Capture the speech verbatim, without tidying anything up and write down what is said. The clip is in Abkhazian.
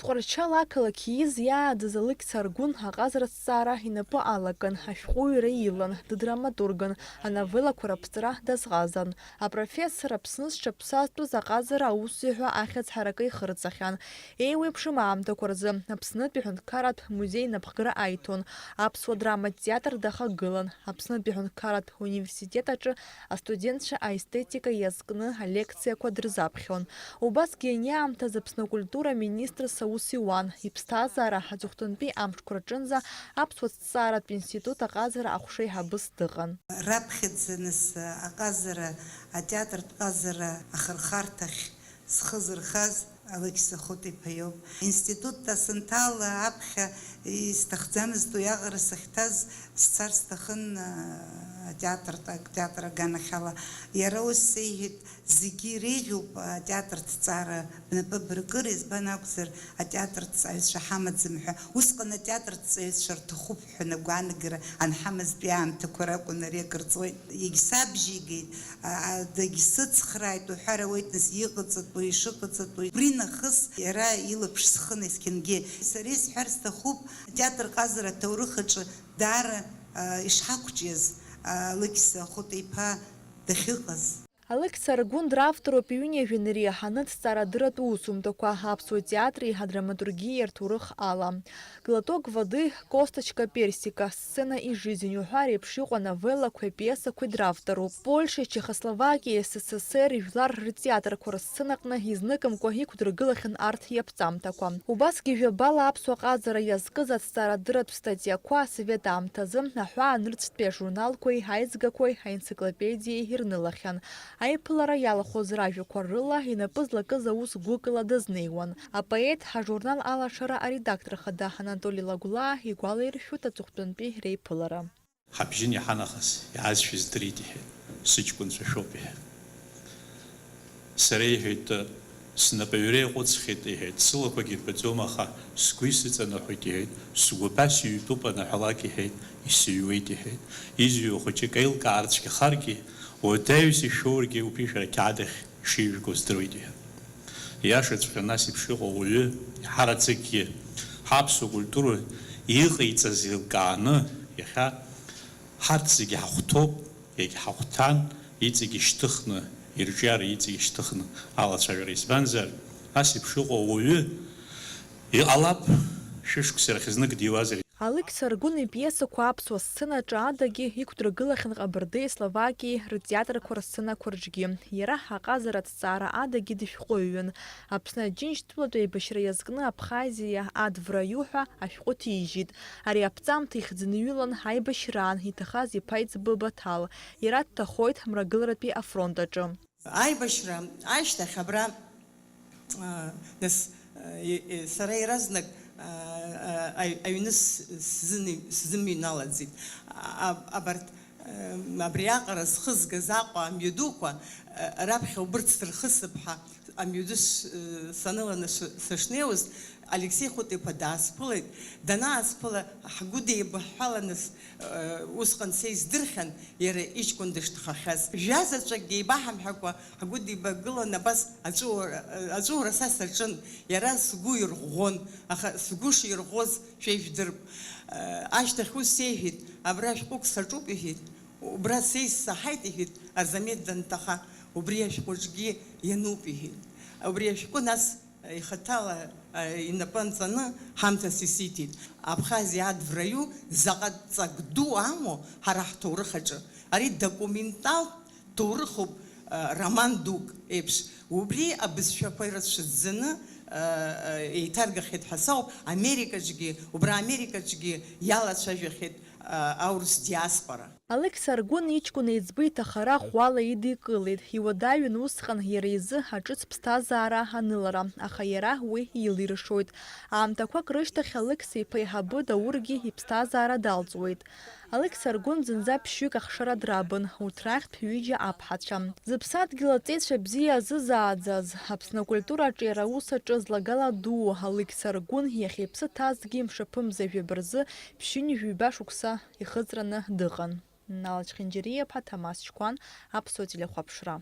Тҟәарчал ақалақь ииз иааӡаз Алықьса Аргәын аҟазара аҭҵаара инапы алакын, ашәҟәыҩҩра илан, дыдраматургын, ановеллақәа раԥҵара дазҟазан. Апрофессор Аԥсны зҽаԥсазтәыз аҟазара аусзуҩ ҳәа ахьӡ ҳаракы ихырҵахьан. Еиуеиԥшым аамҭақәа рзы Аԥснытәи аҳәынҭқарратә музеи инапхгара аиҭон, аԥсуа драматә театр дахагылан, Аԥснытәи аҳәынҭқарратә университет аҿы астудентцәа аестетика иазкны алекциақәа дырзаԥхьон. Убасгьы ани аамҭазы Аԥсны акультура министрс аус иуан, иԥсҭазаара аҵыхәтәантәи амшқәа рҿынӡа аԥсуа ҭҵааратә институт аҟазара ахәшеиҳабыс дыҟан. Раԥхьаӡа нас аҟазара, атеатртә ҟазара ахырхарҭахь схы зырхаз Алықьса Хәыта-иԥа иоуп. Институт санҭала аԥхьа исҭахӡамызт уи аҟара сахьҭаз, сцар сҭахын, а, атеатр, атеатр аганахьала. Иара ус сеиҳәеит, зегьы иреиӷьуп атеатр ҭҵаара бнапы быркыр, избан акәзар, атеатр ҭҵааҩцәа ҳамаӡам ҳәа. Усҟан атеатр ҭҵааҩцәа рҭахуп ҳәа агәаанагара анҳамазтәи аамҭақәа ракәын, ари акыр ҵуеит. Егьсабжьеигеит, а, а, дагьсыцхрааит уҳәар ауеит, нас иҟаҵатәу, ишыҟаҵатәу. Убри нахыс иара илаԥш схын есқьынгьы. Сара исҳәар сҭахуп, атеатр ҟазара аҭоурых аҿы даара, а, ишҳақәҿиаз, а, Алықьса Хәыта-иԥа дахьыҟаз. Алықьса Аргәын дравторуп иҩынҩажәа инареиҳаны аҭҵаарадырратә усумҭақәа, аԥсуа театри адраматургиеи рҭоурых ала. Глоток воды, Косточка персика, Сцена из жизни уҳәа реиԥш иҟоу ановеллақәеи апиесақәеи дравторуп. Польша, Чехословакиа, С С С Р ижәлар ртеатрқәа рсценаҟны изныкымкәа иқәдыргылахьан арҭ иаԥҵамҭақәа. Убасгьы жәабала аԥсуа ҟазара иазкыз аҭҵаарадырратә статиақәа асовет аамҭазы аҳәаа нырцәтәи ажурналқәеи аизгақәеи аенциклопедиеи ирнылахьан. Аиԥылара иалахәыз ражәақәа рыла инапы злакыз аус гәыкала дазнеиуан. Апоет ажурнал Алашара аредактор хада Анатоли Лагәлаа игәалаиршәоит аҵыхәтәантәи реиԥылара. Ҳабжьын иаҳа нахыс иаазшәа здырит, иҳәеит, сыҷкәынцәа шәоуп, иҳәеит. Сара, иҳәеит, снапаҩра иаҟәыҵхьеит, иҳәеит, сылақәагьы ирбаӡом, аха сгәы исыҵанаҳәоит, иҳәеит, сгәаԥа сыҩтәуп анаҳәалак, иҳәеит, исыҩуеит, иҳәеит. Изҩуа хәыҷык еилкаар цәгьахаргьы, уадаҩс ишәоургьы уԥышәара қьаад ахь шижәго здыруеит, иҳәеит. Иашаҵәҟьа, нас еиԥш иҟоу ауаҩы иҳараӡакгьы ҳаԥсуа культура иҟаиҵаз еилкааны, иахьа ҳарҭ зегьы ҳахәҭоуп, иагьҳахәҭан, иҵегь ишьҭыхны, ирҿиара иҵегь ишьҭыхны алацәажәара, избанзар, ас еиԥш иҟоу ауаҩы иҟалап, шәышықәса рахь знык диуазар. Алықьса Аргәын ипиесақәа аԥсуа сценаҿы адагьы иқәдыргылахьан Ҟабардеи Словакиеи ртеатрқәа рсценақәа рҿгьы. Иара аҟазара аҭҵаара адагьы дышәҟәыҩҩын. Аԥсны Аџьынџьтәылатә еибашьра иазкны Абхазиа Адв раиу ҳәа ашәҟәы ҭижьит. Ари аԥҵамҭа ихьӡынҩылан аибашьраан иҭахаз иԥа иҵбы Баҭал. Иара дҭахоит Мрагыларатәи афронт аҿы. Аибашьра ашьҭахь абра, а, нас, а, и-, и-, сара иаразнак, а, а, аҩ-, аҩны с-, сзыни-, сзымҩналаӡеит. А-, абарҭ, а, абриаҟара схызгаз Аҟәа амҩадуқәа, а, раԥхьа убырҭ сырхысып ҳәа амҩаду с-, саныланы ш-, сышнеиуаз, Алексеи Хәыта-иԥа даасԥылеит. Данаасԥыла, ҳгәыдеибаҳәҳәаланы с-, э, усҟан са исдырхьан, иара иҷкәын дышҭахахьаз. Жәа-заҵәыкгьы еибаҳамҳәакәа, ҳгәыдибагылан абас аҵәуара, э, аҵәуара са саҿын. Иара сгәы ирӷәӷәон, аха сгәы ширӷәӷәоз шәа ижәдырп. Э, ашьҭахь ус сеиҳәеит, абра шәҟәык саҿуп, иҳәеит. Убра са исаҳаит, иҳәеит, Арзамеҭ данҭаха, убри ашәҟәаҿгьы иануп, иҳәеит. Убри ашәҟәы нас ихаҭала, а, инапы анҵаны ҳамҭас исиҭеит. Абхазиа Адв раиу заҟа ҵак ду амоу ҳара ҳҭоурых аҿы. Ари документалтә ҭоурыхуп, а, роман дук еиԥш. Убри абызшәақәа ирацәаӡаны, а, а, еиҭаргахьеит ҳәа сауп. Америкаҿгьы, убра Америкаҿгьы иалацәажәахьеит, а, аурыс диаспора. Алықьса Аргәын иҷкәын еиҵбы иҭахара ӷәӷәала идикылеит. Иуадаҩын усҟан иара изы аҿыц ԥсҭазаара анылара, аха иара уи илиршоит. Аамҭақәак рышьҭахь Алықьса иԥа еиҳабы Даургьы иԥсҭазаара далҵуеит. Алықьса Аргәын зынӡа ԥшьҩык ахшара драбын, урҭ рахьтә ҩыџьа аԥҳацәа. Зыԥсадгьыл аҵеицәа бзиа азызааӡаз, Аԥсны акультура аҿиара аус аҿы злагала дуу Алықьса Аргәын иахьа иԥсы ҭазгьы мшаԥымза жәаба рзы ԥшьынҩажәи ҩба шықәса ихыҵраны дыҟан. Нал Чхинџьариа-иԥа, Ҭамаз Чқәан, Аԥсуа телехәаԥшра.